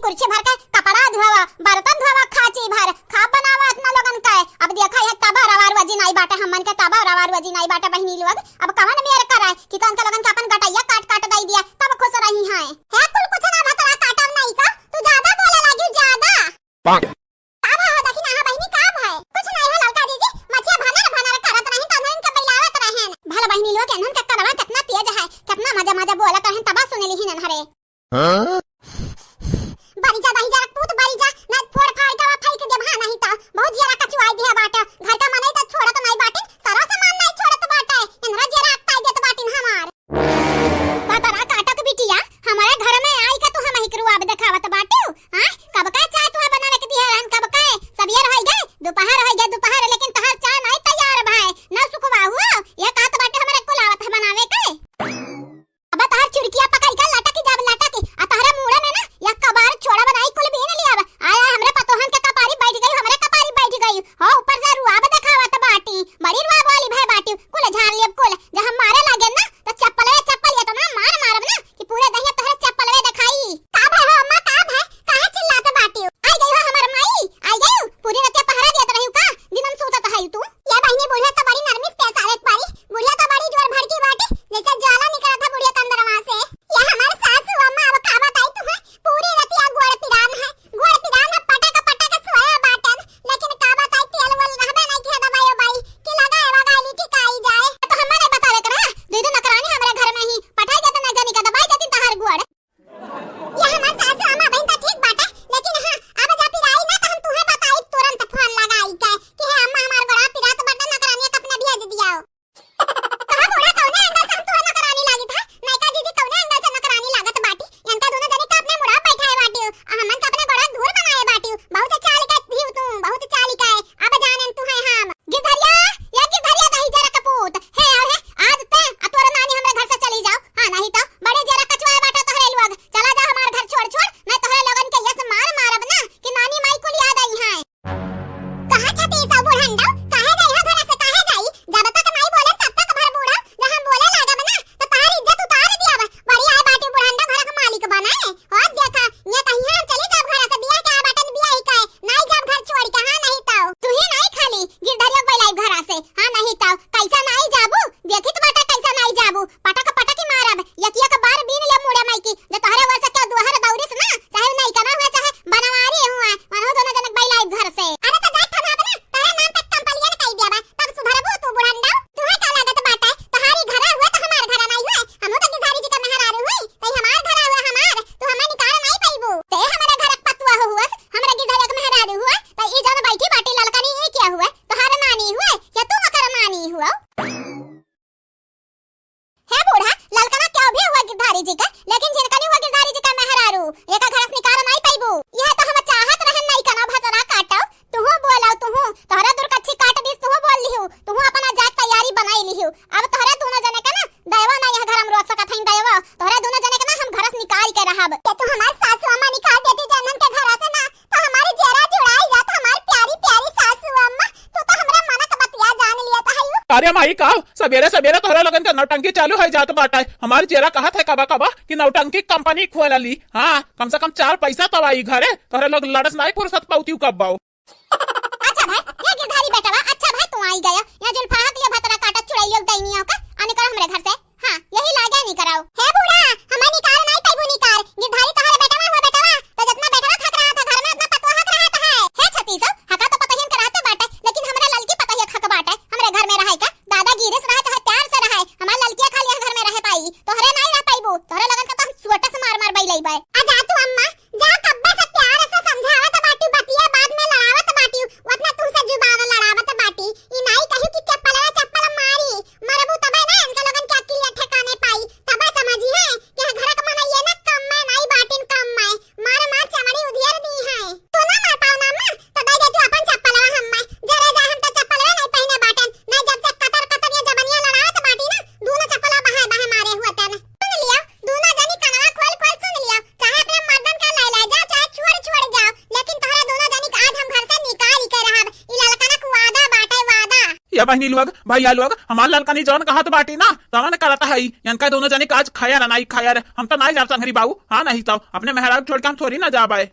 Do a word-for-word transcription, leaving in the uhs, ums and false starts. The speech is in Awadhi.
कुर्सी भर के कपड़ा धोवा, बर्तन धोवा, खाची भर, खा बनावा इतना लोगन का। अब देखा, ये तबा रवार वजी नाई बाटे, हमन के तबा रवार वजी नाई बाटे बहिनी लोग। अब कवन मेर कराए कि कौन के लोगन के अपन गटैया काट काट दई दिया, तब खुश रही हैं। हे कुल कुछ ना भतरा काटब नाई का, तू ज्यादा बोले लागी, ज्यादा। का भय हो दखिनहा बहिनी, का भय? कुछ नाई हो ललका जीजी, मछिया भनर भनर करत रहिन त उन्हन के बइलावत रहेन। भल बहिनी लोग, एन्हन के कनवा केतना तेज है, केतना मजा मजा बोलत रहेन, तबा सुन लिहिन एन्हरे। हाँ? बरी जा दही जरा पूत, बरी जा, नाई फोड़ फाड़ के फेंक देब, हाँ नाहीं त बहुत जियरा कचुआई दिहे बाटे। घर का मनई त छोड़त नाई बाटिन, सरो सामान नाई छोड़त बाटे, एन्हरा जियरा अकताई देत बाटिन हमार। भतरा काटक बिटिया, हमरे घर में आई का तू हमही के रुआब देखावत बाटिउ? हाँ, कब का चाय तुहे बनावे के दिहे रहन, कब का? सबियर होई गए, दोपहर होई गए, दोपहर, लेकिन तहार चाय नाई तैयार भाई, ना सुखवा हुआ। ये कहत बाटे हमरे कुल आवत है बनावे के। अब तहार चुरकिया पकड़ के लटक जाब लटक, आ तहरे मुड़े में ना या कबार छोड़ा बनाई कुल बीन लियाब। आय आय हमरे पतोहन के कपारी बैठ गई, हमरे कपारी बैठ गई। हो ऊपर से रुआब देखावत बाटी, बड़ी रुआब वाली भय बाटी, कुल झाड़ लियब कुल। जब हम मारे लागे ना त चप्पलवे चप्पल एतना मार मारब ना कि पूरे दहिया तोहरे चप्पलवे देखाई। का भय हो अम्मा, का भय? काहे चिल्लात बाटिउ? आई गई हो हमर माई, आई गई। पूरी रतिया पहरा दियत रहिउ का? दिनम सूतत हइउ तू? ये बहिनी, बुढ़िया तो बड़ी नरमी से पेश आवे के परी। बुढ़िया तो बड़ी जोर भड़की बाटी, जैसे ज्वाला निकलत है बुढ़िया के अंदरवा से। ये हमर सासू अम्मा, अब का बताई तुहे, पूरी रतिया गोड़ पिरान है, गोड़ पिरान है, पटक पटक सोया बाटन। लेकिन का बताई, तेल वेल रहबे नहीं किहे दवाई उबाई कि लगाए वगाए ली ठिकाई जाए। तो हमें नहीं बतावे के रहा, दीदी नकरानी हमरे घर में ही पठाई देते, नहीं जानी का दबाई देती तहार गोड़। ये हमार सासू अम्मा बहिन त ठीक बाटे, लेकिन हाँ, अब जा पिराई ना त हम तुहे बताई तुरंत फोन लगाई के कि हे अम्मा हमार गोड़ा पिरात बाटे, नौकरानिया के अपने भेज दियाओ। कहा बूढ़ा, कौने एंगल से हम तुहे नौकरानी लागित है? नयका जीजी कौने एंगल से नौकरानी लागत बाटी? इनका दोनों जने का अपने मुड़ा बैठाए बाटी, आ हमन का अपने गोड़ा धूर बनाए बाटी। बहुत चालिका ही तू, बहुत चालिका है। अब जानेन तुहे हम। गिरधरिया, या गिरधरिया दही जरा कपूत। हे, आ हे, आज ते, आ तोरा नानी हमरे घर से चली जाओ। हाँ, नहीं तो बड़े जरा कचवाए बाटा तोहरे लोग। चला जा हमार घर छोड़ छोड़, नहीं तोहरे लोगन के यस मार मारब ना कि नानी माई कुल याद आई हैं। कहाँ छतीसा बुढ़ंडा, काहे गई हो घर से, काहे गई? जब तक नहीं बोले तब तक भर बूढ़ा, जब हम बोले लागब ना तो तोहार इज्जत उतार दियाब। बड़ी आए बाटी बुढ़ंडा घर के मालिक बनाए। हो देखा, ये कहीं हम चली जाब घर से, बिया के आ बाटन बिया ही काहे? नाई जाब घर छोड़ के, हाँ नहीं तो। तू ही नाई खाली गिरधरिया के बैलाई घरा से, हाँ नहीं तो। कैसा नाई जाबू? देखित बाटा कैसा नाई जाबू। पटक पटक ही मारब। यकिया के बार बीन ले मुड़े माई की। जो तोहरे वर से क्या दुहर दौरिस ना, चाहे नाई कना हुआ, चाहे बनवारी हुआ, वनहु दोनों जनक बैलाई घर से। अरे तो जाए थना बना, तोहरे नाम पे कंपलेन कई दिया बा, तब सुधरबू तू बुढ़ंडा। तुहे का लागत बाटे, तोहारी घरा हुआ तो हमार घरा नाई हुआ। हमहू तो गिरधारी जी का मेहरारू हुई, तई हमार घरा हुआ हमार, तू हमें निकाल नाई पइबू। ते हमारे घर के पतुआ हो हुआ, हमरा गिरधरिया के मेहरारू हुआ, त ई जौन बैठी बाटी ललकनी, ई क्या हुआ? तोहार नानी हुआ या तू ओकर नानी हुआ? हे बूढ़ा, ललकना क्या भी हुआ गिरधारी जी का, लेकिन झिनकनी हुआ गिरधारी जी का मेहरारू, एका घर से निकार नाई पइबू। यह तो हम चाहत रहन नाई कना भतरा काटो, तुहू बोलाओ तुहू, तोहरा दुर्गच्छी काट दिस, तुहू बोल लिहू, तुहू अपना जात तैयारी बनाई लिहू। अब तोहरा दोनों जने का ना दयवा ना यह घर हम रोक सकत हईं, दयवा। तोहरा दोनों जने के ना हम घर से निकाल के रहब। ते तू हमार सासू अम्मा निकाल देती जनन के घर से ना, तो हमारे जेरा जुड़ाई जात, हमार प्यारी प्यारी सासू अम्मा, तू तो हमरा मन के बतिया जान लिया था हयू। अरे माई का, सबेरे सबेरे तोहरा लोगन के नौटंकी चालू हो जात बाटे। हमार जेरा कहत है कबा कबा कि नौटंकी कंपनी खोल ली। हाँ, कम से कम चार पैसा तो आई घरे, तोहरा लोग लड़स नाई फुर्सत पौती कब्बाओ। अच्छा भाई, ये गिरधारी बेटवा, अच्छा भाई तू आई गया। यहाँ जुल्फाहा के लिए भतरा काटा चुड़ैलियों के दैनियों का, आ निकल हमरे घर से। हाँ, यही लागे निकराओ। हे बूढ़ा, हमें निकार नहीं पैबू निकार। गिरधारी तोहरे बेटवा हुआ बेटवा, तो जितना बेटवा हक रहा था घर में उतना पतोह हक रहा था है। हे छतीसो, हका तो पतहियन के रहते बाटे, लेकिन हमरा ललकी पतहिया हक बाटे, हमरे घर में रहे का। दादा गिरिस रहे चाहे प्यार से रहे, हमार ललकिया खाली यहाँ घर में रह पाई, तोहरे नहीं रह पैबू, तोहरे लगन का तो हम सोटा से मार मार बैलई बे। आ जा तू अम्मा, जा कब्बे से प्यार से समझावत बाटी, बतिया बाद में लड़ावत बाटी, उतना तुमसे जुबान लड़ावत बाटी। ई नाई कही कि चप्पलवा चप्पल मारी, मरबू तबे ना इनका लोगन के अकिलिया ठिकाने पाई, तबे समझी है कि घर के मनइये ना कम में नाई बाटिन कम में। बहिनी लोग, भैया लोग, हमार लड़कनी जौन कहत बाटी ना, तवन करत है। इनका दोनों जने का आज खाया ना, नहीं खाया रे। हम तो नहीं जाब संगरी बाबू, हाँ नहीं तो अपने मेहरारू छोड़ के हम थोड़ी ना जाब आए।